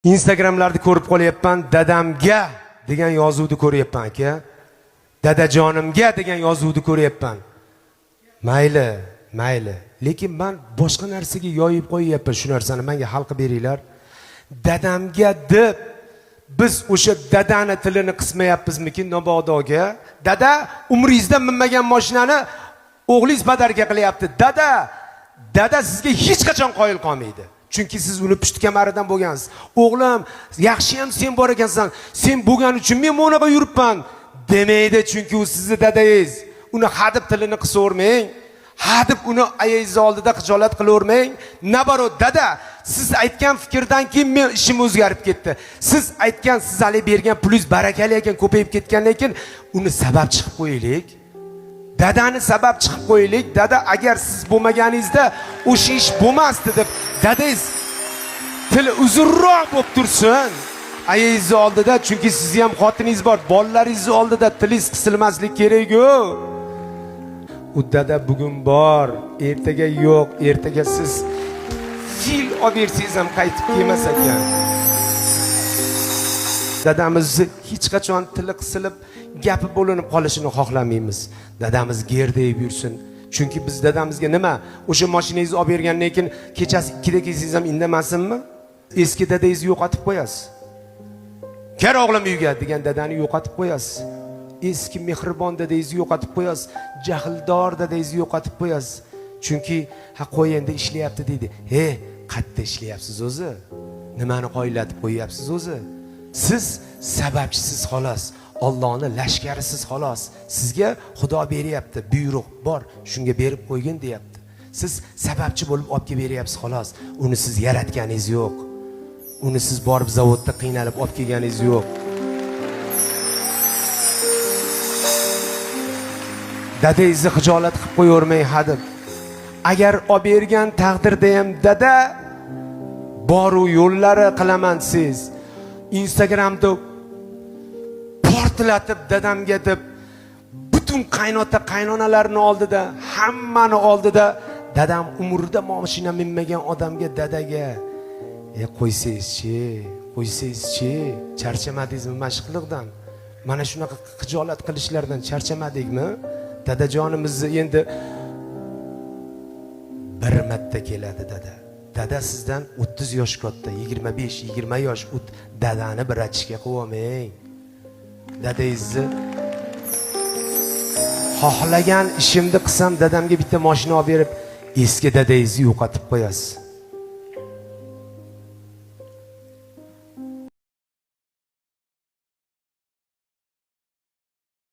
Instagramlarda ko'rib qolyapman, dadamga degan yozuvni ko'ryapman aka. Dadajonimga degan yozuvni ko'ryapman. Mayli, mayli. Lekin men boshqa narsaga yoyib qo'yyapman shu narsani, menga hal qilib beringlar. Dadamga deb biz o'sha dadani tilini qismayapmizmikin nabodoga? Dada, umringizda minmagan mashinani o'g'lingiz badarga qilyapti. Dada, dada sizga hech qachon qoyil qolmaydi. Chunki siz uni pushti kamaridan bo'lgansiz. O'g'lim, yaxshi ham sen bor ekansan. Sen bo'lgani uchun men bunaqa yuribman demaydi, chunki u sizni dadangiz. Uni hadib tilini qisavermang. Hadib uni ayangiz oldida xijolat qilavermang. Nabarot, dada, siz aytgan fikrdan keyin men ishim o'zgarib ketdi. Siz aytgan, siz hali bergan pulingiz barakali ekan, ko'payib ketgan, lekin uni sabab chiqib qo'yaylik. Dadani sabab chiqib qo'yaylik. Dada, agar siz bo'lmaganingizda o'sha ish bo'lmasdi deb dadangiz tili uzunroq bo'lib tursin ayangizni oldida, chunki sizni ham xotiningiz bor, bolalaringizni oldida tilingiz qisilmaslik kerak-ku. U dada bugun bor, ertaga yo'q, ertaga siz fil olib bersangiz ham qaytib kelmas ekan. Dadamizni hech qachon tili qisilib, gapi bo'linib qolishini xohlamaymiz. Dadamiz gerdayib yursin. Chunki biz dadamizga nima, o'sha mashinangizni olib bergandan keyin kechasi 2da kelsangiz ham indamasinmi? Eski dadangizni yo'qotib qo'yasiz. Kir o'g'lim uyga degan dadani yo'qotib qo'yasiz. Eski mehribon dadangizni yo'qotib qo'yasiz. Jahldor dadangizni yo'qotib qo'yasiz. Chunki ha qo'y endi ishlayapti deydi. He, qayerda ishlayapsiz o'zi? Nimani qoyillatib qo'yyapsiz o'zi? Siz sababchisiz xolos. Allohning lashkarisiz xolos. Sizga Xudo beryapti, buyruq bor, shunga berib qo'ygin deyapti. Siz sababchi bo'lib olib kelib beryapsiz xolos. Uni siz yaratganingiz yo'q. Uni siz borib zavodda qiynalib olib kelganingiz yo'q. Dadangizni xijolat qilib qo'yavermang hadeb. Agar olib bergan taqdirda ham dada boru yo'llari qilaman siz. Instagramda portlatib dadamga deb butun qaynota qaynonalarni oldida, hammani oldida dadam umrida mashina minmagan odamga dadaga qo'ysangizchi, qo'ysangizchi, charchamadingizmi mashqliqdan? Mana shunaqa xijolat qilishlardan charchamadikmi? Dadajonimizni endi bir marta keladi dada. Dada sizdan 30 yosh katta, 25, 20 yosh dadani bir achishga qilolmang. Dadangizni xohlagan ishimni qilsam dadamga bitta mashina olib berib, eski dadangizni yo'qotib qo'yasiz.